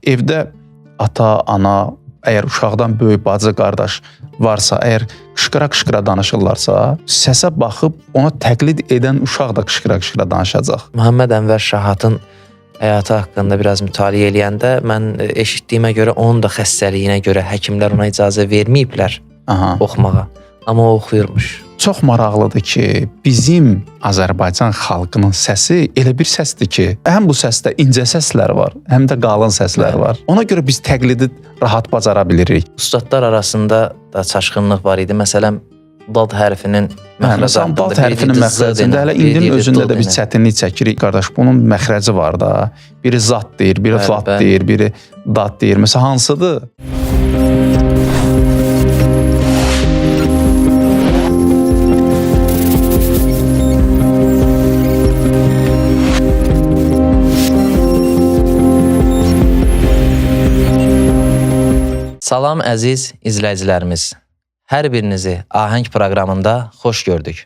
Evdə ata, ana, əgər uşaqdan böyük bacı, qardaş varsa, əgər qışqıra-qışqıra danışırlarsa, səsə baxıb ona təqlid edən uşaq da qışqıra-qışqıra danışacaq. Məhəmməd Ənvər Şahatın həyatı haqqında biraz mütaliə eləyəndə mən eşitdiyimə görə onun da xəstəliyinə görə həkimlər ona icazə verməyiblər oxumağa. Amma o oxuyurmuş. Çox maraqlıdır ki, bizim Azərbaycan xalqının səsi elə bir səsdir ki, həm bu səsdə incə səslər var, həm də qalın səslər var. Ona görə biz təqlidi rahat bacara bilirik. Ustadlar arasında da çaşqınlıq var idi. Məsələn, dad hərfinin məxrəci haqqında, dad hərfinin məxrəcində hələ indinin özündə də biz çətinlik çəkirik. Qardaş, bunun məxrəci var da. Biri zat deyir, biri zat deyir, biri dad deyir. Məsələn, hansıdır? Salam əziz izləyicilərimiz. Hər birinizi Ahəng proqramında xoş gördük.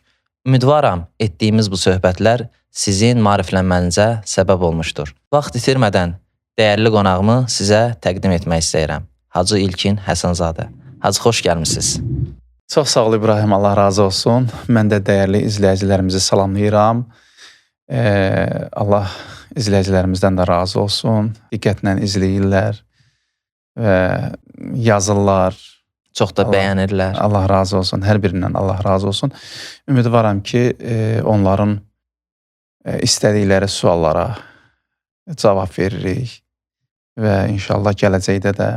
Ümidvaram etdiyimiz bu söhbətlər sizin maariflənmənizə səbəb olmuşdur. Vaxt itirmədən dəyərli qonağımı sizə təqdim etmək istəyirəm. Hacı İlkin Həsənzadə. Hacı, xoş gəlmisiniz. Çox sağ ol İbrahim, Allah razı olsun. Mən də dəyərli izləyicilərimizi salamlayıram. Allah izləyicilərimizdən də razı olsun. Diqqətlə izləyirlər və yazırlar. Çox da bəyənirlər. Allah razı olsun. Hər birindən Allah razı olsun. Ümidvaram ki, onların istədikləri suallara cavab veririk və inşallah gələcəkdə də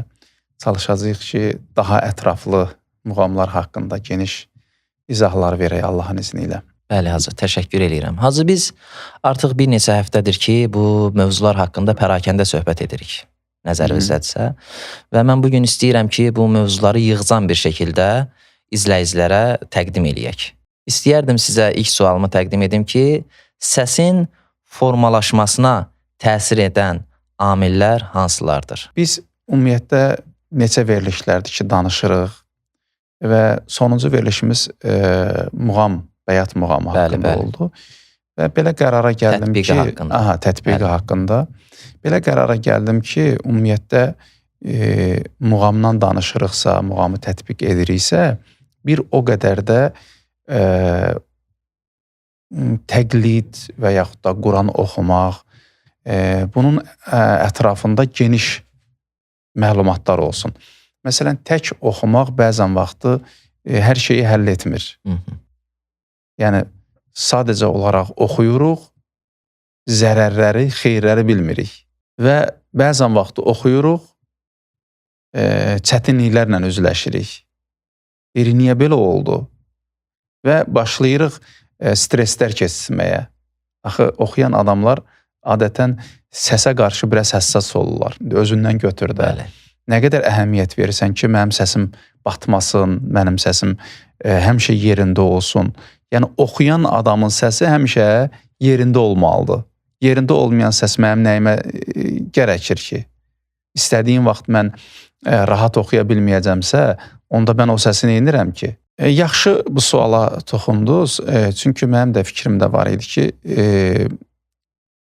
çalışacağıq ki, daha ətraflı muğamlar haqqında geniş izahlar verək Allahın izni ilə. Bəli, Hacı, təşəkkür eləyirəm. Hacı, biz artıq bir neçə həftədir ki, bu mövzular haqqında pərakəndə söhbət edirik. Nəzərinizdədirsə. Və mən bugün istəyirəm ki, bu mövzuları yığcam bir şəkildə izləyicilərə təqdim eləyək. İstəyərdim sizə ilk sualımı təqdim edim ki, səsin formalaşmasına təsir edən amillər hansılardır? Biz ümumiyyətdə neçə verilişlərdir ki, danışırıq və sonuncu verilişimiz muğam, bəyat muğamı haqqında oldu. Və belə qərara gəldim tətbiqi ki, haqqında. Tətbiqi haqqında. Belə qərara gəldim ki, ümumiyyətdə muğamdan danışırıqsa, muğamı tətbiq ediriksə, bir o qədər də təqlid və yaxud da Quran oxumaq, bunun ətrafında geniş məlumatlar olsun. Məsələn, tək oxumaq bəzən vaxtı hər şeyi həll etmir. Yəni, sadəcə olaraq oxuyuruq, zərərləri, xeyirləri bilmirik. Və bəzən vaxtı oxuyuruq, çətinliklərlə üzləşirik. Deyirik, niyə belə oldu? Və başlayırıq stresslər keçirməyə. Axı, oxuyan adamlar adətən səsə qarşı biraz həssas olurlar. Özündən götür də. Bəli. Nə qədər əhəmiyyət verirsən ki, mənim səsim batmasın, mənim səsim həmişə yerində olsun. Yəni, oxuyan adamın səsi həmişə yerində olmalıdır. Yerində olmayan səs mənim nəyimə gərəkir ki? İstədiyim vaxt mən rahat oxuya bilməyəcəmsə, onda mən o səsi neynirəm ki? Yaxşı bu suala toxundunuz. Çünki mənim də fikrimdə var idi ki,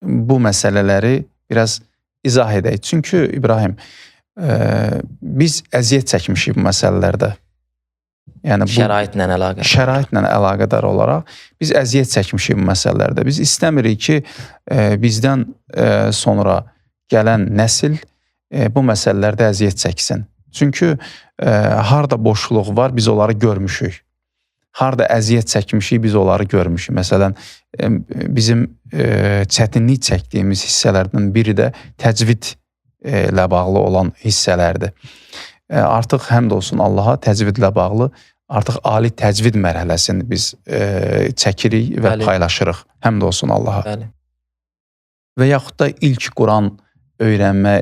bu məsələləri biraz izah edək. Çünki İbrahim, biz əziyyət çəkmişik bu məsələlərdə. Yəni bu şəraitlə əlaqədar. Şəraitlə əlaqədar olaraq biz əziyyət çəkmişik bu məsələlərdə. Biz istəmirik ki, bizdən sonra gələn nəsil bu məsələlərdə əziyyət çəksin. Çünki harda boşluq var, biz onları görmüşük. Harda əziyyət çəkmişik, biz onları görmüşük. Məsələn, bizim çətinlik çəkdiyimiz hissələrdən biri də təcvid ilə bağlı olan hissələrdir. Artıq həmd olsun Allaha, təcvidlə bağlı artıq ali təcvid mərhələsini biz çəkirik və paylaşırıq. Həmd olsun Allaha. Bəli. Və yaxud da ilk Quran öyrənmə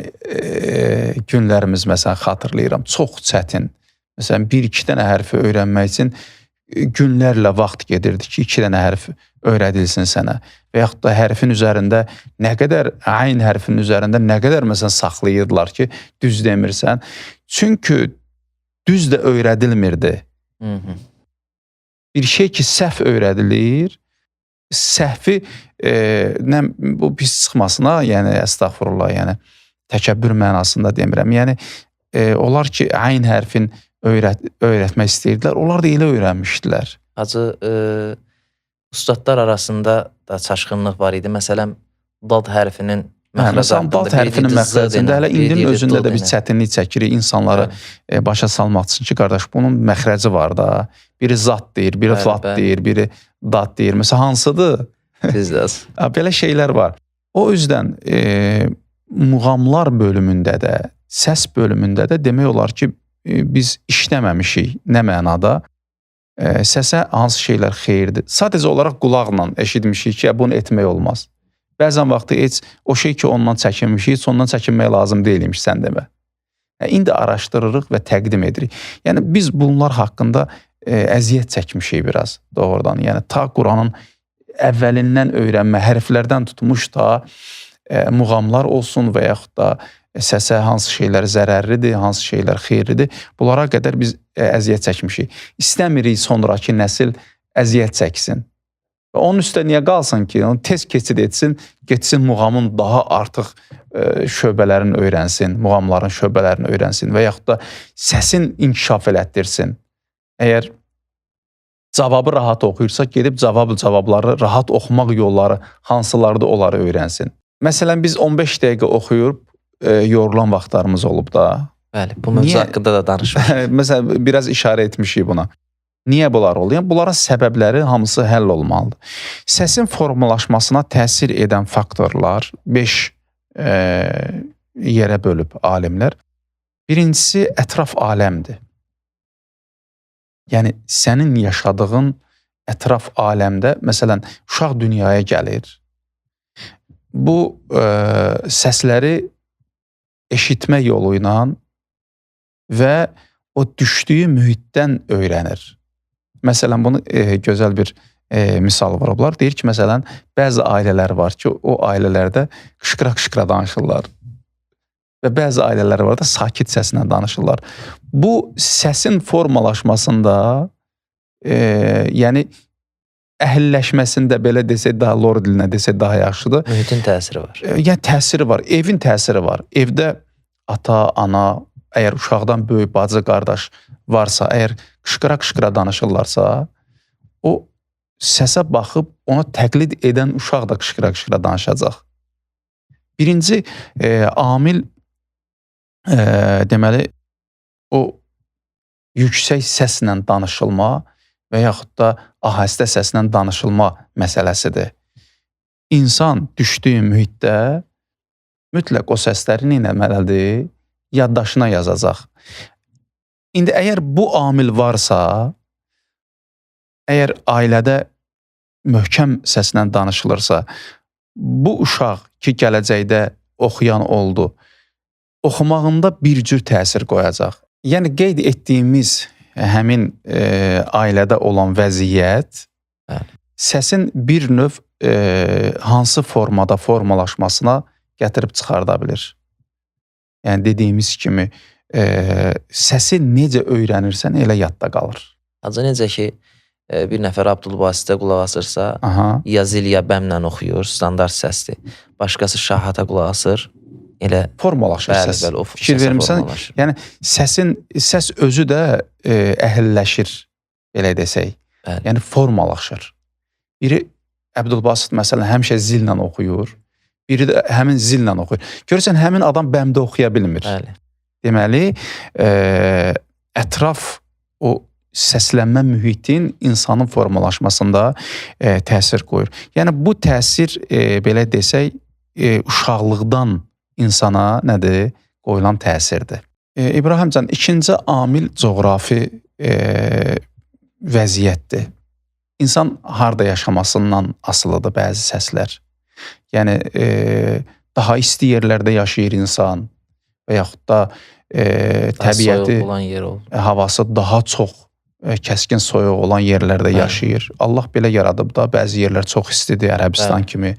günlərimiz məsələn xatırlayıram. Çox çətin. Məsələn, bir-iki dənə hərfi öyrənmək üçün günlərlə vaxt gedirdi ki, 2 dənə hərf öyrədilsin sənə. Və yaxud da hərfin üzərində nə qədər, ayn hərfinin üzərində nə qədər məsələn saxlayırdılar ki, düz demirsən. Çünki düz də öyrədilmirdi. Bir şey ki, səhv öyrədilir, səhvi bu pis çıxmasına, yəni əstəğfurullah, yəni Təkəbbür mənasında demirəm. Yəni onlar ki, ayn hərfin öyrətmək istəyirdilər, onlar da elə öyrənmişdilər. Hacı, ustadlar arasında da çaşqınlıq var idi. Məsələn, dad hərfinin məxrəci haqqında, dad hərfinin məxrəcində hələ indinin özündə də biz çətinlik çəkirik insanları başa salmaq üçün ki, qardaş, bunun məxrəci var da. Biri zat deyir, biri flat deyir, biri dad deyir. Məsələn, hansıdır? Belə şeylər var. O yüzdən muğamlar bölümündə də, səs bölümündə də demək olar ki, biz işləməmişik nə mənada. Səsə hansı şeylər xeyirdir. Sadəcə olaraq qulaqla eşitmişik ki, bunu etmək olmaz. Bəzən vaxtı heç o şey ki, ondan çəkinmişik, heç ondan çəkinmək lazım deyilmiş sən demə. İndi araşdırırıq və təqdim edirik. Yəni, biz bunlar haqqında əziyyət çəkmişik biraz doğrudan. Yəni, ta Quranın əvvəlindən öyrənmə, hərflərdən tutmuş da muğamlar olsun və yaxud da səsə hansı şeylər zərərlidir, hansı şeylər xeyirlidir. Bunlara qədər biz əziyyət çəkmişik. İstəmirik sonraki nəsil əziyyət çəksin. Və onun üstə niyə qalsın ki, onu tez keçid etsin, getsin muğamın daha artıq şöbələrini öyrənsin, muğamların şöbələrini öyrənsin və yaxud da səsin inkişaf elətdirsin. Əgər cavabı rahat oxuyursa, gedib cavabları rahat oxumaq yolları hansılardır, onları öyrənsin. Məsələn, biz 15 dəqiqə oxuyub yorulan vaxtlarımız olub da. Bəli, bu mövzu haqqında da danışmışıq. Məsələn, biraz işarə etmişik buna. Niyə bunlar olur? Yəni, bunların səbəbləri hamısı həll olmalıdır. Səsin formalaşmasına təsir edən faktorlar 5 yerə bölüb alimlər. Birincisi, ətraf aləmdir. Yəni, sənin yaşadığın ətraf aləmdə, məsələn, uşaq dünyaya gəlir. Bu səsləri eşitmə yolu ilə və o düşdüyü mühitdən öyrənir. Məsələn, bunu gözəl bir misal vurublar. Deyir ki, məsələn, bəzi ailələr var ki, o ailələrdə qışqıra-qışqıra danışırlar. Və bəzi ailələr var da sakit səslə danışırlar. Bu səsin formalaşmasında, yəni əhilləşməsində belə desək, daha lor dilinə desək daha yaxşıdır. Mühitin təsiri var. Yəni təsiri var, evin təsiri var. Evdə ata, ana, əgər uşaqdan böyük bacı, qardaş varsa, əgər qışqıra-qışqıra danışırlarsa, o səsə baxıb ona təqlid edən uşaq da qışqıra-qışqıra danışacaq. Birinci amil deməli, o yüksək səslə danışılma və yaxud da ahəstə səslə danışılma məsələsidir. İnsan düşdüyü mühitdə mütləq o səsləri nə etməlidir? Yaddaşına yazacaq. İndi əgər bu amil varsa, əgər ailədə möhkəm səslə danışılırsa, bu uşaq ki, gələcəkdə oxuyan oldu, oxumağında bir cür təsir qoyacaq. Yəni, qeyd etdiyimiz həmin ailədə olan vəziyyət səsin bir növ hansı formada formalaşmasına gətirib çıxarda bilir. Yəni, dediyimiz kimi, səsi necə öyrənirsən, elə yadda qalır. Hacı, necə ki, bir nəfər Abdülbasitə qulaq asırsa, ya zil ya bəmlə oxuyur, standart səsdir. Başqası şahata qulaq asır, elə formalaşır səs. Bəli, o fikir vermirsən, yəni səs özü də əhilləşir, belə desək. Bəli. Yəni formalaşır. Biri Əbdülbasit məsələn həmişə zillə oxuyur, biri də həmin zillə oxuyur. Görürsən, həmin adam bəmdə oxuya bilmir. Bəli. Deməli, ətraf o səslənmə mühitin insanın formalaşmasında təsir qoyur. Yəni bu təsir belə desək, uşaqlıqdan insana nədir? Qoyulan təsirdir. İbrahimcan, ikinci amil coğrafi vəziyyətdir. İnsan harda yaşamasından asılıdır bəzi səslər. Yəni daha isti yerlərdə yaşayır insan və yaxud da təbiəti, olan yer olur. Havası daha çox kəskin soyuq olan yerlərdə yaşayır. Allah belə yaradıb da, bəzi yerlər çox istidir, Ərəbistan kimi,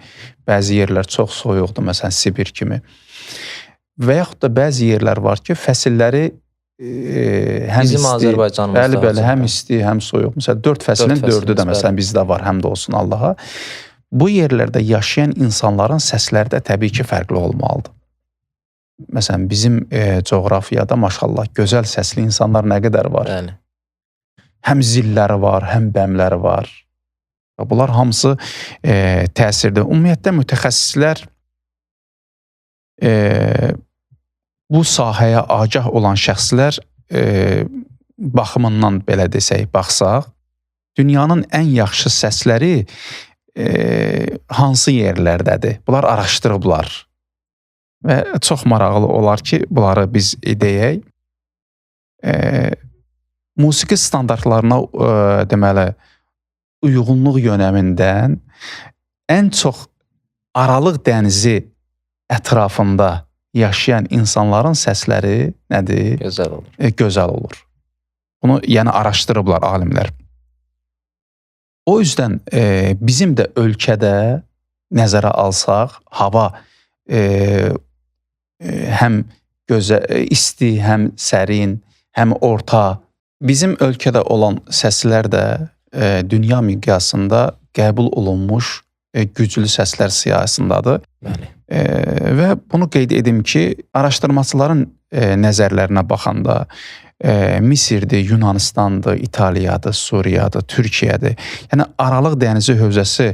bəzi yerlər çox soyuqdur, məsələn Sibir kimi. Və yaxud da bəzi yerlər var ki, fəsilləri həm bizim isti, Azərbaycanımızda bəli, bəli, həm isti, həm soyuq. Məsələn, 4 fəslin 4-ü də məsələn bizdə var, həmd olsun Allaha. Bu yerlərdə yaşayan insanların səsləri də təbii ki, fərqli olmalıdır. Məsələn, bizim coğrafiyada maşallah gözəl səsli insanlar nə qədər var. Bəli. Həm zilləri var, həm bəmləri var. Bunlar hamısı təsirdir. Ümumiyyətlə mütəxəssislər bu sahəyə agah olan şəxslər baxımından belə desək, baxsaq, dünyanın ən yaxşı səsləri hansı yerlərdədir? Bunlar araşdırıblar. Və çox maraqlı olar ki, bunları biz deyək. Musiqi standartlarına deməli uyğunluq yönəmindən ən çox Aralıq dənizi ətrafında yaşayan insanların səsləri nədir? Gözəl olur. Gözəl olur. Bunu yəni araşdırıblar alimlər. O yüzdən bizim də ölkədə nəzərə alsaq, hava həm gözəl, isti, həm sərin, həm orta. Bizim ölkədə olan səslər də dünya miqyasında qəbul olunmuş güclü səslər siyahısındadır. Bəli. Və bunu qeyd edim ki, araşdırmaçıların nəzərlərinə baxanda Misirdir, Yunanistandır, İtaliyadır, Suriyadır, Türkiyədir. Yəni Aralıq dənizi hövzəsi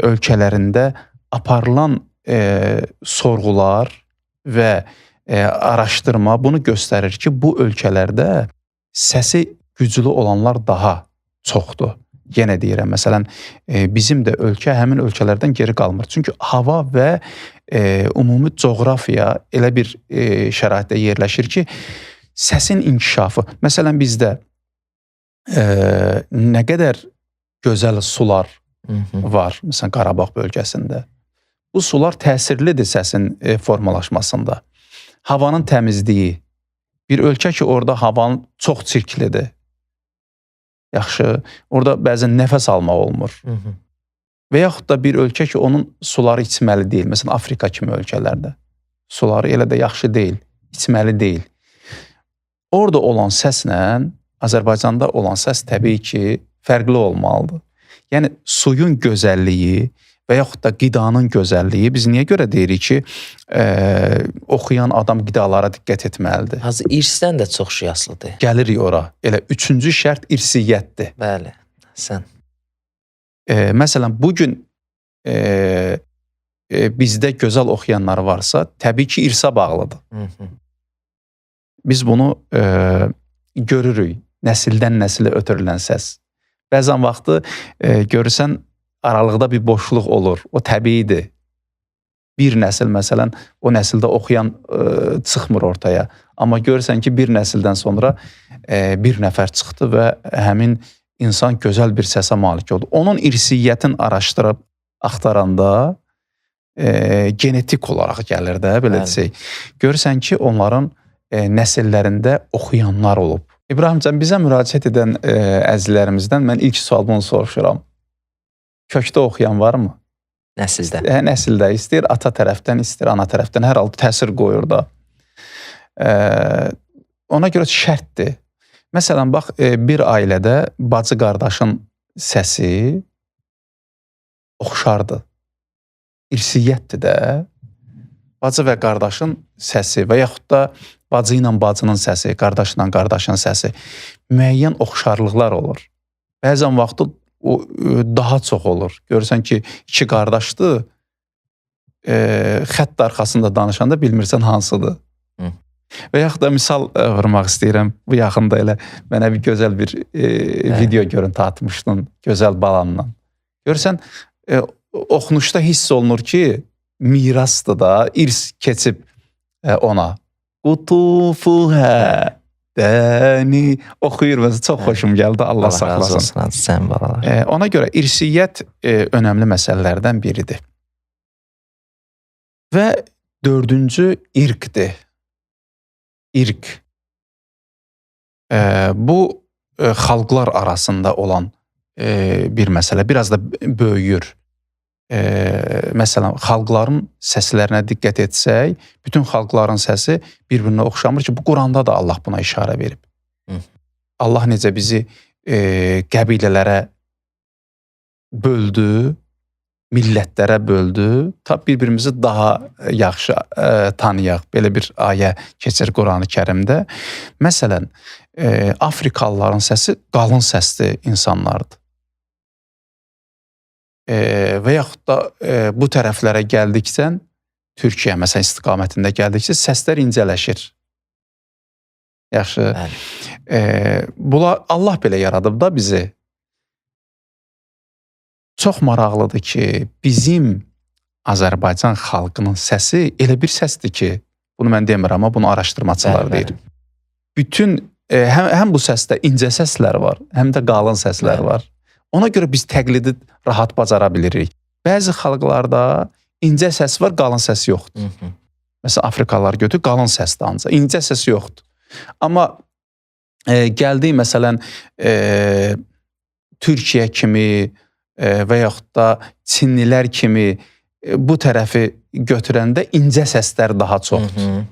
ölkələrində aparılan sorğular və araşdırma bunu göstərir ki, bu ölkələrdə səsi güclü olanlar daha çoxdur. Yenə deyirəm, məsələn, bizim də ölkə həmin ölkələrdən geri qalmır. Çünki hava və ümumi coğrafiya elə bir şəraitdə yerləşir ki, səsin inkişafı. Məsələn, bizdə nə qədər gözəl sular var, məsələn, Qarabağ bölgəsində. Bu sular təsirlidir səsin formalaşmasında. Havanın təmizliyi. Bir ölkə ki, orada havanın çox çirklidir. Yaxşı, orada bəzən nəfəs almaq olmur. Və yaxud da bir ölkə ki, onun suları içməli deyil. Məsələn, Afrika kimi ölkələrdə suları elə də yaxşı deyil, içməli deyil. Orada olan səslə Azərbaycanda olan səs təbii ki, fərqli olmalıdır. Yəni, suyun gözəlliyi və yaxud da qidanın gözəlliyi, biz niyə görə deyirik ki, oxuyan adam qidalara diqqət etməlidir? Hazır irsdən də çox şey asılıdır. Gəlirik ora. Elə üçüncü şərt irsiyyətdir. Bəli, sən. Məsələn, bugün bizdə gözəl oxuyanlar varsa, təbii ki, irsə bağlıdır. Biz bunu görürük, nəsildən nəsilə ötürülən səs. Bəzən vaxtı görürsən, aralıqda bir boşluq olur, o təbiidir. Bir nəsil, məsələn, o nəsildə oxuyan çıxmır ortaya. Amma görürsən ki, bir nəsildən sonra bir nəfər çıxdı və həmin insan gözəl bir səsə malik oldu. Onun irsiyyətini araşdırıb axtaranda genetik olaraq gəlir də, belə desək. Görürsən ki, onların nəsillərində oxuyanlar olub. İbrahimcan, bizə müraciət edən əzizlərimizdən mən ilk sual bunu soruşuram. Kökdə oxuyan varmı? Nəsildə. Nəsildə. İstəyir ata tərəfdən, istəyir ana tərəfdən. Hər halda təsir qoyur da. Ona görə şərtdir. Məsələn, bax, bir ailədə bacı qardaşın səsi oxşardır. İrsiyyətdir də. Bacı və qardaşın səsi və yaxud da bacı ilə bacının səsi, qardaşla qardaşın səsi müəyyən oxşarlıqlar olur. Bəzən vaxtı o daha çox olur. Görürsən ki, iki qardaşdır, xətt arxasında danışanda bilmirsən hansıdır. Və yaxud da misal vurmaq istəyirəm. Bu yaxında elə mənə bir gözəl bir video görüntü atmışdın, gözəl balanla. Görürsən, oxunuşda hiss olunur ki, mirasdır da, irs keçib ona. Qutufuhə dəni oxuyur və çox xoşum gəldi. Allah saxlasın. Razı olsun, sən balalar. Ona görə irsiyyət önəmli məsələlərdən biridir. Və dördüncü irqdir. İrq. Bu xalqlar arasında olan bir məsələ. Biraz da böyüyür. Məsələn, xalqların səslərinə diqqət etsək, bütün xalqların səsi bir-birinə oxşamır ki, bu Quranda da Allah buna işarə verib. Allah necə bizi qəbilələrə böldü, millətlərə böldü, ta bir-birimizi daha yaxşı tanıyaq. Belə bir ayə keçir Qurani Kərimdə. Məsələn, Afrikalıların səsi qalın səsli insanlardır. Və yaxud da bu tərəflərə gəldikcə, Türkiyə məsələn istiqamətində gəldikcə səslər incələşir. Yaxşı. Bunlar Allah belə yaradıb da bizi. Çox maraqlıdır ki, bizim Azərbaycan xalqının səsi elə bir səsdir ki, bunu mən demirəm, amma bunu araşdırmaçılar deyir. Bütün həm bu səsdə incə səslər var, həm də qalın səslər var. Ona görə biz təqlidi rahat bacara bilirik. Bəzi xalqlarda incə səs var, qalın səs yoxdur. Məsələn, Afrikalılar götür, qalın səsdir ancaq, incə səs yoxdur. Amma gəldik məsələn Türkiyə kimi və yaxud da Çinlilər kimi bu tərəfi götürəndə incə səslər daha çoxdur.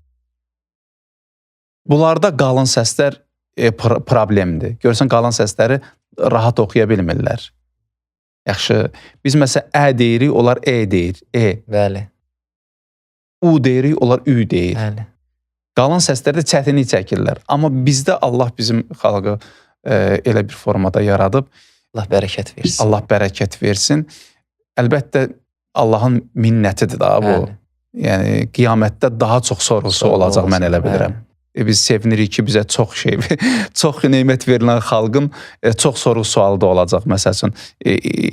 Bunlarda qalın səslər problemdir. Görürsən, qalın səsləri rahat oxuya bilmirlər. Yaxşı, biz məsələn ə deyirik, onlar e deyir. E. Bəli. U deyirik, onlar ü deyir. Bəli. Qalın səslərdə çətinlik çəkirlər. Amma bizdə Allah bizim xalqı elə bir formada yaradıb. Allah bərəkət versin. Allah bərəkət versin. Əlbəttə Allahın minnətidir da bu. Bəli. Yəni qiyamətdə daha çox sorğusu olacaq, mən elə bilirəm. Biz sevinirik ki, bizə çox şey, çox nemət verilən xalqın çox sorğu-sualı da olacaq. Məsəl üçün,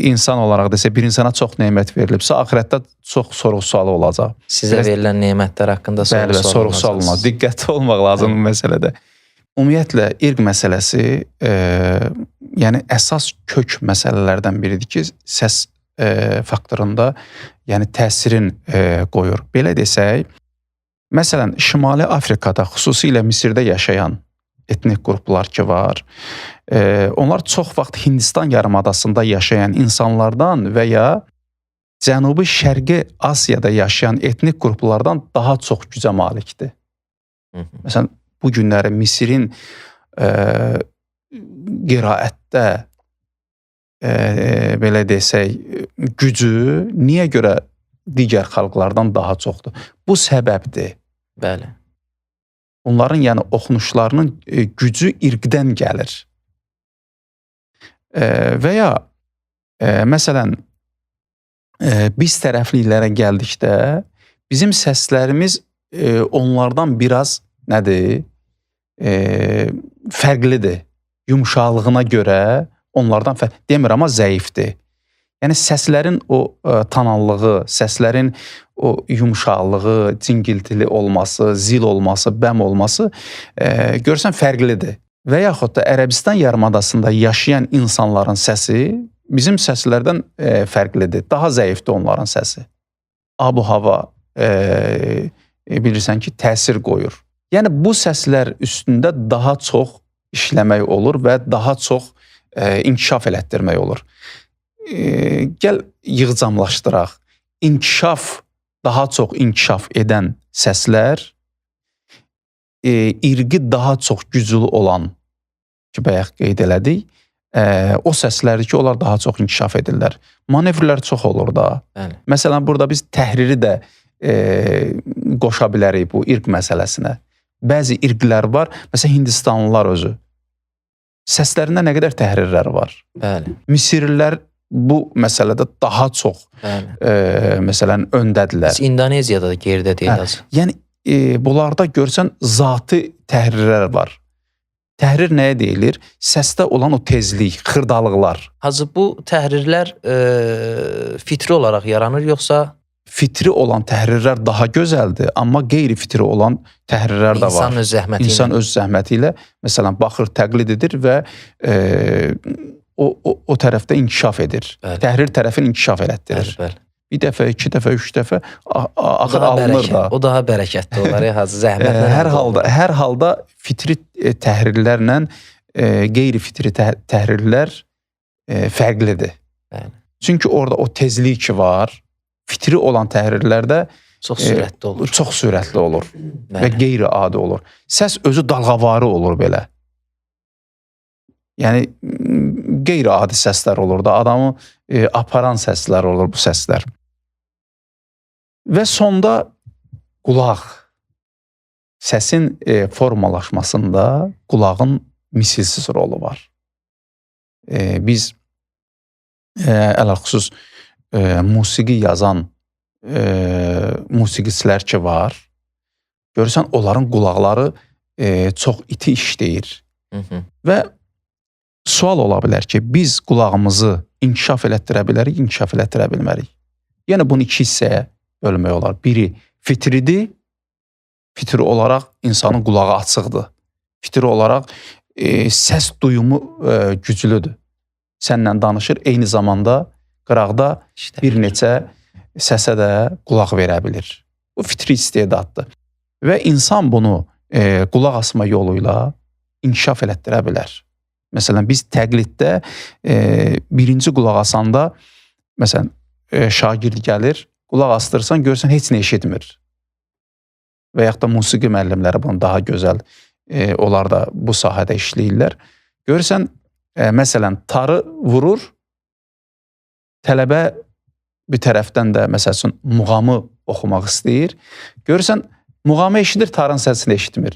insan olaraq desə, bir insana çox nemət verilibsə, axirətdə çox sorğu-sualı olacaq. Sizə verilən nemətlər haqqında sorğu-sual olacaq. Diqqətli olmaq lazım bu məsələdə. Ümumiyyətlə, irq məsələsi, yəni əsas kök məsələlərdən biridir ki, səs faktorunda yəni təsirin qoyur. Belə desək, məsələn, Şimali Afrikada, xüsusilə Misirdə yaşayan etnik qruplar ki var, onlar çox vaxt Hindistan yarımadasında yaşayan insanlardan və ya Cənubi Şərqi Asiyada yaşayan etnik qruplardan daha çox gücə malikdir. Məsələn, bu günləri Misirin qiraətdə, belə desək, gücü niyə görə digər xalqlardan daha çoxdur? Bu səbəbdir. Bəli. Onların, yəni oxunuşlarının gücü irqdən gəlir. Və ya məsələn, biz tərəflilərə gəldikdə bizim səslərimiz onlardan biraz nədir? Fərqlidir. Yumşaqlığına görə onlardan fərqli. Demir, amma zəifdir. Yəni səslərin o tanallığı, səslərin o yumşaqlığı, cingiltili olması, zil olması, bəm olması görsən fərqlidir. Və yaxud da Ərəbistan yarımadasında yaşayan insanların səsi bizim səslərdən fərqlidir. Daha zəifdir onların səsi. Abu-hava bilirsən ki, təsir qoyur. Yəni bu səslər üstündə daha çox işləmək olur və daha çox inkişaf elətdirmək olur. Gəl yığcamlaşdıraq. İnkişaf, daha çox inkişaf edən səslər, irqi daha çox güclü olan ki, bayaq qeyd elədik, o səslərdir ki, onlar daha çox inkişaf edirlər. Manevrlər çox olur da. Bəli. Məsələn, burada biz təhriri də qoşa bilərik bu irq məsələsinə. Bəzi irqlər var, məsələn, Hindistanlılar özü. Səslərində nə qədər təhrirlər var. Bəli. Misirlilər bu məsələdə daha çox məsələn, öndədirlər. Biz İndoneziyada da geridə deyil az. Yəni, bunlarda görsən zati təhrirlər var. Təhrir nəyə deyilir? Səsdə olan o tezlik, xırdalıqlar. Hacı, bu təhrirlər fitri olaraq yaranır, yoxsa? Fitri olan təhrirlər daha gözəldir, amma qeyri-fitri olan təhrirlər də var. İnsan öz zəhməti ilə. İnsan öz zəhməti ilə, məsələn, baxır, təqlid edir və o tərəfdə inkişaf edir. Bəli. Təhrir tərəfini inkişaf elətdirir. Bəli, bəli. Bir dəfə, iki dəfə, üç dəfə axır alınır da. O daha bərəkətli olar, Hacı, zəhmətlə. Hər halda fitri təhrirlərlə qeyri-fitri təhrirlər fərqlidir. Bəli. Çünki orada o tezlik ki var, fitri olan təhrirlərdə çox sürətli olur. Çox sürətli olur və qeyri-adi olur. Səs özü dalğavari olur belə. Yəni qeyri-adi səslər olur da, adamı aparan səslər olur bu səslər. Və sonda qulaq. Səsin formalaşmasında qulağın misilsiz rolu var. Biz ələlxüsus musiqi yazan musiqiçilər ki var, görürsən onların qulaqları çox iti işləyir. Hı -hı. Və sual ola bilər ki, biz qulağımızı inkişaf elətdirə bilərik, inkişaf elətdirə bilmərik. Yəni bunu iki hissəyə bölmək olar. Biri fitridir. Fitri olaraq insanın qulağı açıqdır. Fitri olaraq səs duyumu güclüdür. Səninlə danışır, eyni zamanda qıraqda bir neçə səsə də qulaq verə bilir. Bu fitri istedaddır. Və insan bunu qulaq asma yolu ilə inkişaf elətdirə bilər. Məsələn, biz təqliddə birinci qulaq asanda, məsələn, şagird gəlir, qulaq asdırsan, görsən heç nə eşitmir. Və yaxud da musiqi müəllimləri bunu daha gözəl, onlar da bu sahədə işləyirlər. Görürsən, məsələn, tarı vurur, tələbə bir tərəfdən də, məsəl üçün, muğamı oxumaq istəyir. Görürsən, muğamı eşidir, tarın səsini eşitmir.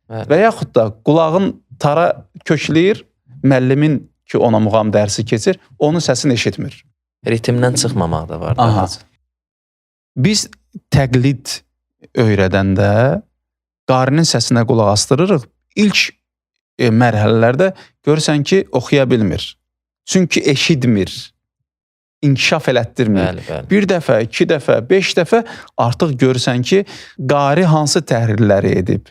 Bəli. Və yaxud da qulağın tara kökləyir, müəllimin ki, ona muğam dərsi keçir, onun səsini eşitmir. Ritmdən çıxmamaq da var. Aha. Biz təqlid öyrədəndə qarinin səsinə qulaq asdırırıq. İlk mərhələlərdə görürsən ki, oxuya bilmir. Çünki eşitmir, inkişaf elətdirmir. Bəli, bəli. Bir dəfə, iki dəfə, 5 dəfə artıq görürsən ki, qari hansı təhrirləri edib,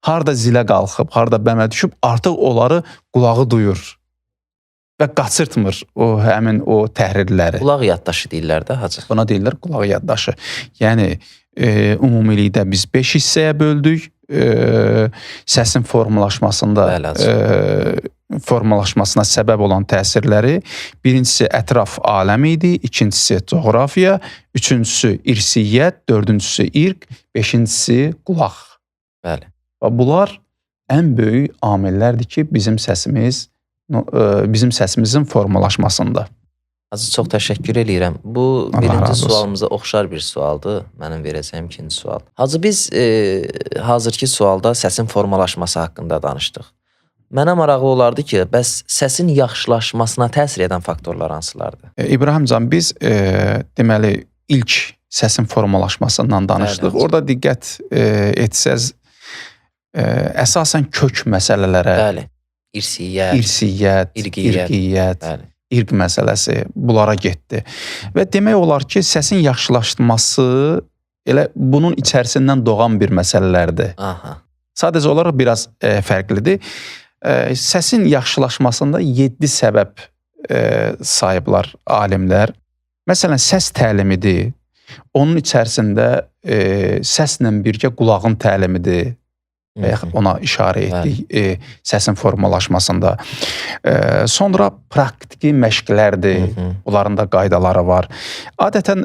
harda zilə qalxıb, harda bəmə düşüb, artıq onları qulağı duyur və qaçırtmır o həmin o təhrirləri. Qulaq yaddaşı deyirlər də Hacı. Buna deyirlər qulaq yaddaşı. Yəni ümumilikdə biz 5 hissəyə böldük. Səsin formalaşmasında formalaşmasına səbəb olan təsirləri. Birincisi ətraf aləmi idi, ikincisi coğrafiya, üçüncüsü irsiyyət, dördüncüsü irq, beşincisi qulaq. Bəli. Və bunlar ən böyük amillərdir ki, bizim səsimiz, bizim səsimizin formalaşmasında. Hacı, çox təşəkkür eləyirəm. Bu Allah birinci razı olsun. sualımıza oxşar bir sualdır. Mənim verəcəyim ikinci sual. Hacı, biz hazırki sualda səsin formalaşması haqqında danışdıq. Mənə maraqlı olardı ki, bəs səsin yaxşılaşmasına təsir edən faktorlar hansılardır? İbrahim can, biz deməli ilk səsin formalaşmasından danışdıq. Bəli, orada diqqət etsəz, əsasən kök məsələlərə, bəli, irsiyyət, irsiyyət, irqiyyət, bəli, irq məsələsi bunlara getdi. Və demək olar ki, səsin yaxşılaşması elə bunun içərisindən doğan bir məsələlərdir. Aha. Sadəcə olaraq biraz fərqlidir. Səsin yaxşılaşmasında 7 səbəb sahiblər, alimlər. Məsələn, səs təlimidir. Onun içərisində səslə birgə qulağın təlimidir. Və yaxud ona işarə etdik səsin formalaşmasında. Sonra praktiki məşqlərdir. Onların da qaydaları var. Adətən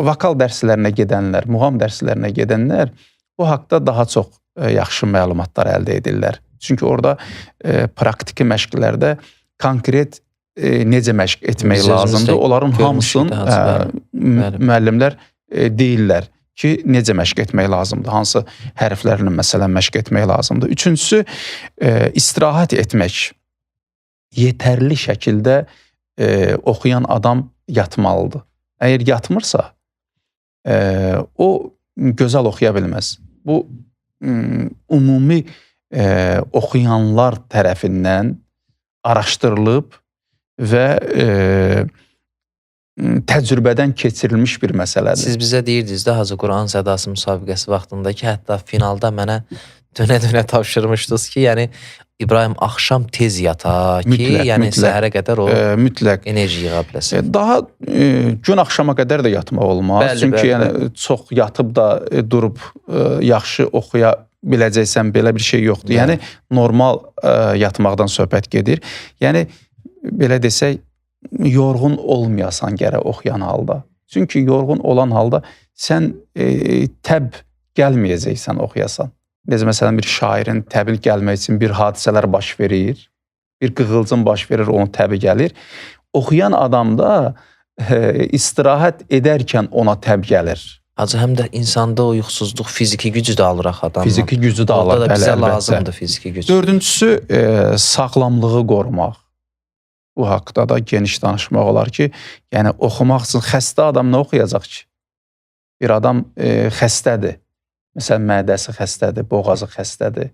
vokal dərslərinə gedənlər, muğam dərslərinə gedənlər bu haqda daha çox yaxşı məlumatlar əldə edirlər. Çünki orada praktiki məşqlərdə konkret necə məşq etmək Biz lazımdır, onların hamısını müəllimlər deyirlər ki, necə məşq etmək lazımdır, hansı hərflərlə məsələn məşq etmək lazımdır. Üçüncüsü, istirahət etmək. Yetərli şəkildə oxuyan adam yatmalıdır. Əgər yatmırsa, o gözəl oxuya bilməz. Bu, ümumi oxuyanlar tərəfindən araşdırılıb və təcrübədən keçirilmiş bir məsələdir. Siz bizə deyirdiniz də Hacı, Quran sədası müsabiqəsi vaxtında ki, hətta finalda mənə dönə-dönə tapşırmışdınız ki, yəni İbrahim axşam tez yata ki, mütləq, yəni mütləq, səhərə qədər o mütləq enerji yığa biləsən. Daha gün axşama qədər də yatmaq olmaz. Bəli, çünki bəli, yəni bəli. Çox yatıb da durub yaxşı oxuya biləcəksən, belə bir şey yoxdur. Bəli. Yəni normal yatmaqdan söhbət gedir. Yəni belə desək, yorğun olmayasan gərək oxuyan halda. Çünki yorğun olan halda sən təb gəlməyəcəksən oxuyasan. Necə məsələn bir şairin təbi gəlmək üçün bir hadisələr baş verir, bir qığılcım baş verir, onun təbi gəlir. Oxuyan adam da istirahət edərkən ona təb gəlir. Hacı, həm də insanda o yuxusuzluq fiziki gücü də alır axı adamdan. Fiziki gücü də alır. Orada da bəli, bizə əlbəttə. lazımdır fiziki güc. Dördüncüsü, sağlamlığı qorumaq. Bu haqda da geniş danışmaq olar ki, yəni oxumaq üçün xəstə adam nə oxuyacaq ki? Bir adam xəstədir. Məsələn, mədəsi xəstədir, boğazı xəstədir.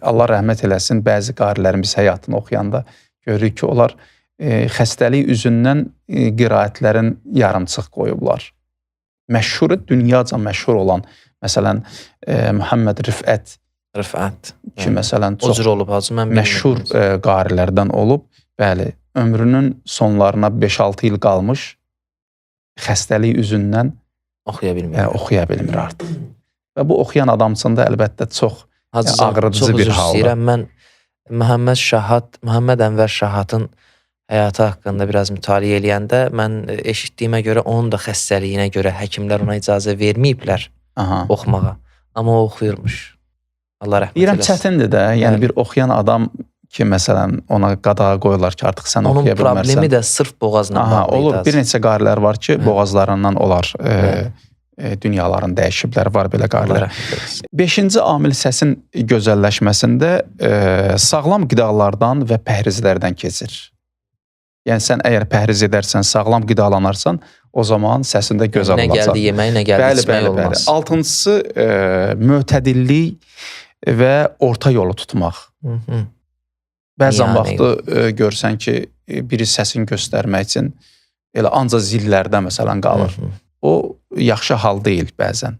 Allah rəhmət eləsin, bəzi qarilərimiz həyatını oxuyanda görürük ki, onlar xəstəlik üzündən qiraətlərin yarımçıq qoyublar. Məşhur, dünyaca məşhur olan, məsələn, Məhəmməd Rifət ki, məsələn, o çox cür olub hacı, mən məşhur qarilərdən olub. Bəli, ömrünün sonlarına 5-6 il qalmış, xəstəlik üzündən oxuya bilmir. Oxuya bilmir artıq. Və bu oxuyan adam üçün də əlbəttə çox hacı, ağrıdıcı çox bir haldır. Istəyirəm. Mən Məhəmməd Ənvər Şahatın həyatı haqqında biraz mütaliə eləyəndə mən eşitdiyimə görə onun da xəstəliyinə görə həkimlər ona icazə verməyiblər oxumağa. Amma o oxuyurmuş. Allah rəhmət Deyirəm, eləsin. Çətindir də. Yəni bəli. Bir oxuyan adam ki, məsələn, ona qadağa qoyurlar ki, artıq sən onun oxuya bilmərsən. Onun problemi də sırf boğazla bağlı. Olur. Bir neçə qarilər var ki, boğazlarından onlar dünyalarını dəyişiblər, var belə qarilər. Beşinci amil səsin gözəlləşməsində sağlam qidalardan və pəhrizlərdən keçir. Yəni sən əgər pəhriz edərsən, sağlam qidalanarsan, o zaman səsində gözəl nə olacaq. Nə gəldi yemək, nə gəldi bəli, içmək bəli, olmaz. Bəli. Altıncısı mötədillik və orta yolu tutmaq. Hı-hı. Bəzən Yəni vaxtı görsən ki, biri səsini göstərmək üçün elə ancaq zillərdə məsələn qalır. Hı-hı. O yaxşı hal deyil bəzən.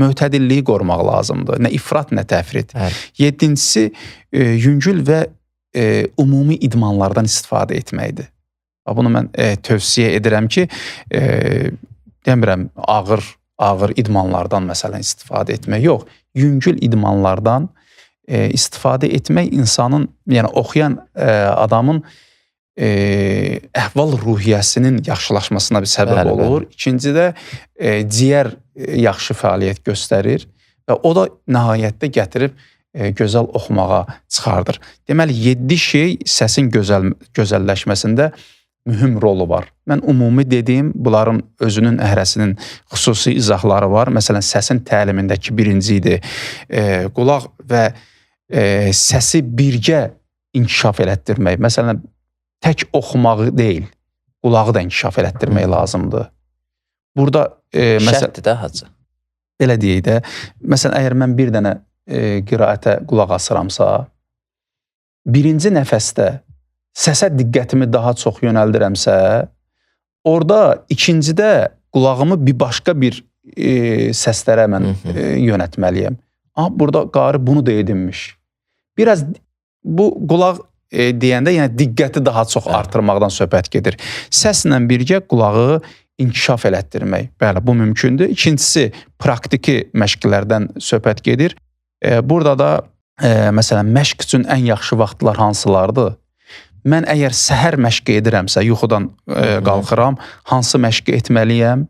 Mötədilliyi qorumaq lazımdır. Nə ifrat, nə təfrit. Bəli. Yeddincisi, yüngül və ümumi idmanlardan istifadə etməkdir. Bunu mən tövsiyə edirəm ki, demirəm ağır idmanlardan məsələn istifadə etmək. Yox, yüngül idmanlardan istifadə etmək insanın, yəni oxuyan adamın əhval-ruhiyyəsinin yaxşılaşmasına bir səbəb bəli, olur. Bəli. İkinci də ciyər yaxşı fəaliyyət göstərir və o da nəhayətdə gətirib gözəl oxumağa çıxardır. Deməli, 7 şey səsin gözəlləşməsində mühüm rolu var. Mən ümumi dediyim, bunların özünün əhrəsinin xüsusi izahları var. Məsələn, səsin təlimindəki birinci idi. Qulaq və səsi birgə inkişaf elətdirmək. Məsələn, tək oxumağı deyil, qulağı da inkişaf elətdirmək lazımdır. Burada şərtdir də hacı. Belə deyək də, məsələn, əgər mən bir dənə qiraətə qulaq asıramsa, birinci nəfəsdə səsə diqqətimi daha çox yönəldirəmsə, orada ikincidə qulağımı bir başqa bir səslərə mən yönətməliyəm. Aha, burada qari bunu da edinmiş. Biraz bu qulaq deyəndə, yəni diqqəti daha çox artırmaqdan söhbət gedir. Səslə birgə qulağı inkişaf elətdirmək. Bəli, bu mümkündür. İkincisi, praktiki məşqlərdən söhbət gedir. Burada da məsələn, məşq üçün ən yaxşı vaxtlar hansılardır? Mən əgər səhər məşq edirəmsə, yuxudan qalxıram, hansı məşqi etməliyəm?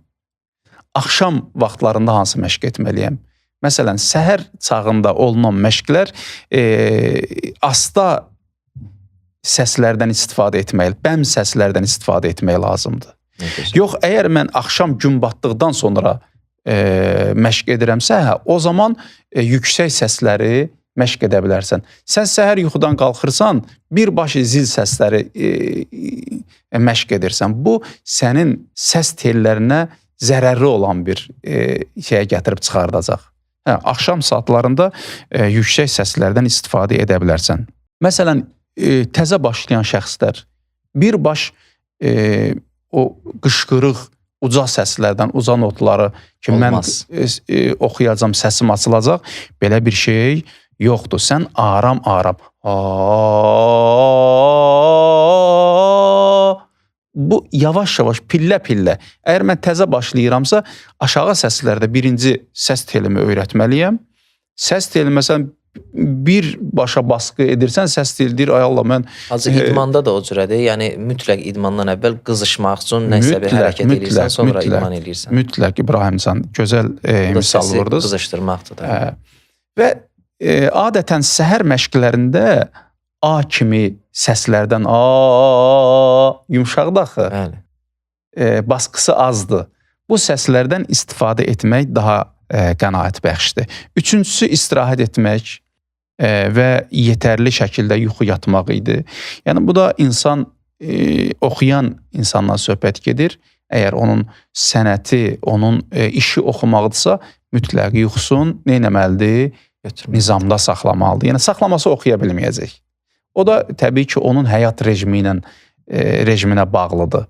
Axşam vaxtlarında hansı məşq etməliyəm? Məsələn, səhər çağında olunan məşqlər asta səslərdən istifadə etmək, bəm səslərdən istifadə etmək lazımdır. Yox, əgər mən axşam gün batdıqdan sonra məşq edirəmsə, o zaman yüksək səsləri məşq edə bilərsən. Sən səhər yuxudan qalxırsan, birbaşa zil səsləri məşq edirsən. Bu, sənin səs tellərinə zərərli olan bir şeyə gətirib çıxardacaq. Hə, axşam saatlarında yüksək səslərdən istifadə edə bilərsən. Məsələn, təzə başlayan şəxslər birbaş o qışqırıq, uca səslərdən, uca notları ki, mən oxuyacam, səsim açılacaq, belə bir şey yoxdur. Sən aram-aram bu yavaş-yavaş, pillə-pillə. Əgər mən təzə başlayıramsa, aşağı səslərdə birinci səs telimi öyrətməliyəm. Səs teli, məsələn, bir başa baskı edirsən, səs teli deyir, ay Allah, mən... Hacı, idmanda da o cürədir. Yəni, mütləq idmandan əvvəl qızışmaq üçün nəsə bir hərəkət eləyirsən, sonra idman eləyirsən. Mütləq, İbrahimcan, gözəl misal vurdunuz. Səsi qızışdırmaqdır da. Və adətən səhər məşqlərində A kimi səslərdən A yumşaqdır axı. Bəli. Baskısı azdır. Bu səslərdən istifadə etmək daha qənaətbəxşdir. Üçüncüsü istirahət etmək və yetərli şəkildə yuxu yatmaq idi. Yəni bu da insan oxuyan insandan söhbət gedir. Əgər onun sənəti, onun işi oxumaqdırsa, mütləq yuxusun nə etməlidir? Nizamda saxlamalıdır. Yəni saxlamasa oxuya bilməyəcək. O da təbii ki, onun həyat rejimi ilə rejiminə bağlıdır.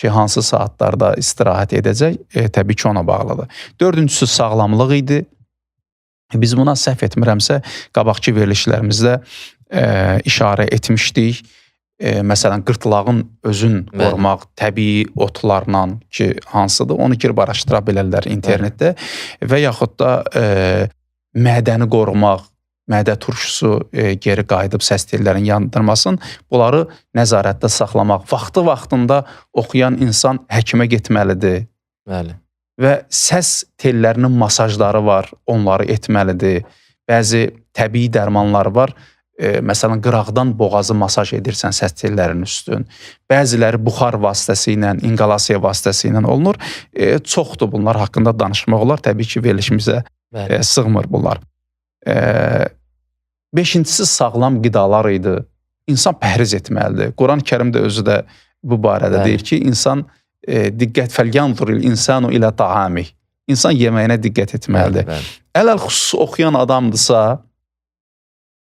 Ki hansı saatlarda istirahət edəcək, təbii ki, ona bağlıdır. Dördüncüsü sağlamlıq idi. Biz buna səhv etmirəmsə, qabaqki verilişlərimizdə işarə etmişdik. Məsələn, qırtlağın özün qorumaq təbii otlarla ki, hansıdır, onu girib araşdıra bilərlər internetdə. Və yaxud da mədəni qorumaq, mədə turşusu geri qayıdıb səs tellərini yandırmasın. Bunları nəzarətdə saxlamaq. Vaxtı-vaxtında oxuyan insan həkimə getməlidir. Bəli. Və səs tellərinin masajları var, onları etməlidir. Bəzi təbii dərmanlar var. Məsələn, qıraqdan boğazı masaj edirsən səs tellərinin üstün. Bəziləri buxar vasitəsilə, inqalasiya vasitəsilə olunur. Çoxdur bunlar haqqında danışmaq olar. Təbii ki, verilişimizə sığmır bunlar. Beşincisi sağlam qidalar idi. İnsan pəhriz etməlidir. Quran-ı Kərim də özü də bu barədə deyir ki, insan diqqət fəlyanzuril insanu ilə taamih. İnsan yeməyinə diqqət etməlidir. Ələl xüsus oxuyan adamdırsa,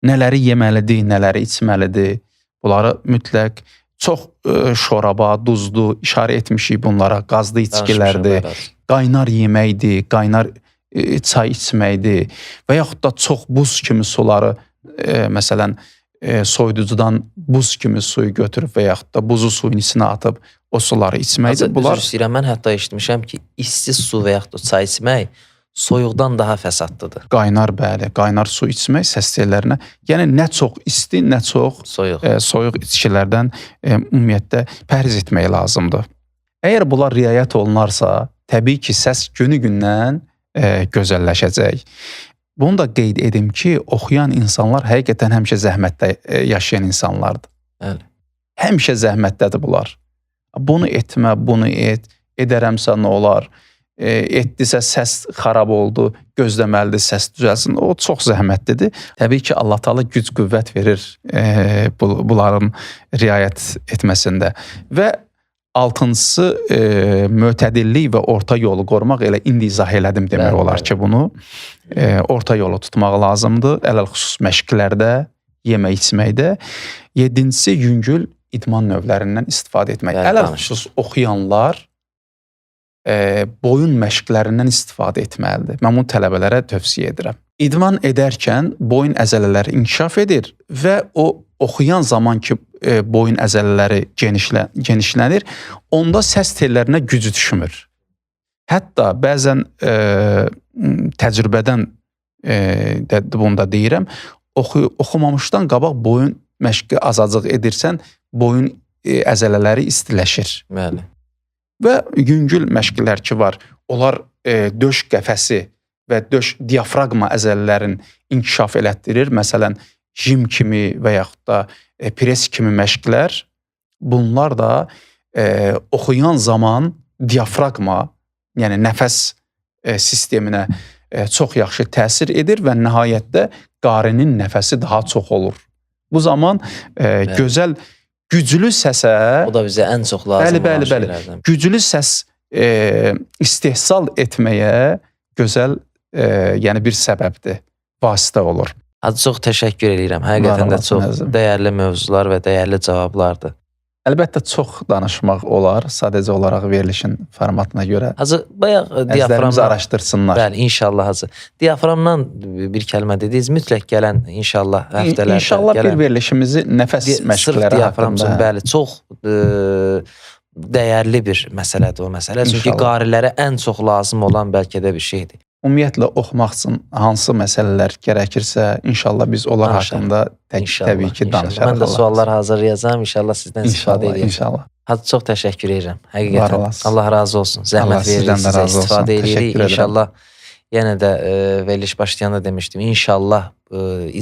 nələri yeməlidir, nələri içməlidir, bunları mütləq çox şoraba, duzlu işarə etmişik bunlara, qazlı içkilərdir, qaynar yeməkdir, qaynar çay içməkdir və yaxud da çox buz kimi suları, məsələn, soyuducudan buz kimi suyu götürüb və yaxud da buzu suyun içinə atıb o suları içməkdir. Bunlar... Üzr istəyirəm, mən hətta eşitmişəm ki, isti su və yaxud da çay içmək soyuqdan daha fəsadlıdır. Qaynar, bəli, qaynar su içmək səs tellərinə, yəni nə çox isti, nə çox soyuq içkilərdən ümumiyyətlə pəhriz etmək lazımdır. Əgər bunlar riayət olunarsa, təbii ki, səs günü-gündən gözəlləşəcək. Bunu da qeyd edim ki, oxuyan insanlar həqiqətən həmişə zəhmətdə yaşayan insanlardır. Bəli. Həmişə zəhmətdədir bunlar. Bunu etmə, bunu et, edərəmsə nə olar, etdisə səs xarab oldu, gözləməlidir, səs düzəlsin. O çox zəhmətlidir. Təbii ki, Allah Teala güc qüvvət verir bunların riayət etməsində. Və altıncısı mötədillik və orta yolu qorumaq. Elə indi izah elədim demək olar ki, bunu orta yolu tutmaq lazımdır. Ələl-xüsus məşqlərdə, yemək içməkdə. Yedincisi yüngül idman növlərindən istifadə etmək. Ələl-xüsus oxuyanlar boyun məşqlərindən istifadə etməlidir. Mən bunu tələbələrə tövsiyə edirəm. İdman edərkən boyun əzələləri inkişaf edir və o oxuyan zaman ki boyun əzələləri genişlənir, onda səs tellərinə gücü düşmür. Hətta bəzən təcrübədən də bunu da deyirəm, oxumamışdan qabaq boyun məşqi azacıq edirsən, boyun əzələləri istiləşir. Bəli. Və yüngül məşqlər ki var, onlar döş qəfəsi və döş diafraqma əzələlərin inkişaf elətdirir. Məsələn, jim kimi və yaxud da pres kimi məşqlər, bunlar da oxuyan zaman diafraqma, yəni nəfəs sisteminə çox yaxşı təsir edir və nəhayətdə qarinin nəfəsi daha çox olur. Bu zaman gözəl, güclü səsə... O da bizə ən çox lazım olan şeylərdən. Güclü səs istehsal etməyə gözəl yəni bir səbəbdir, vasitə olur. Hacı, çox təşəkkür edirəm. Həqiqətən də çox dəyərli mövzular və dəyərli cavablardır. Əlbəttə çox danışmaq olar, sadəcə olaraq verilişin formatına görə. Hacı, bayaq diaframdan araşdırsınlar. Bəli, inşallah Hacı. Diaframdan bir kəlmə dediniz, mütləq gələn inşallah həftələrdə. İnşallah bir verilişimizi nəfəs məşqləri haqqında. Bəli, çox dəyərli bir məsələdir o məsələ. Çünki qarilərə ən çox lazım olan bəlkə də bir şeydir. Ümumiyyətlə oxumaq üçün hansı məsələlər gərəkirsə, inşallah biz onlar haqqında təbii ki danışarıq. Mən də suallar hazırlayacağam, inşallah sizdən istifadə edəcəm. İnşallah. Hacı, çox təşəkkür edirəm. Həqiqətən. Allah razı olsun. Zəhmət veririk sizə, istifadə edirik. İnşallah Yenə də veriliş başlayanda demişdim, inşallah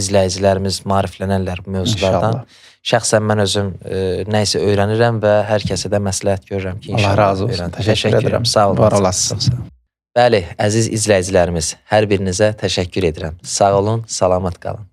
izləyicilərimiz maariflənərlər bu mövzulardan. İnşallah. Şəxsən mən özüm nə isə öyrənirəm və hər kəsə də məsləhət görürəm ki, inşallah Allah razı olsun. öyrənin. Təşəkkür edirəm. Sağ olun. Var olasın. Çox sağ olun. Bəli, əziz izləyicilərimiz, hər birinizə təşəkkür edirəm. Sağ olun, salamat qalın.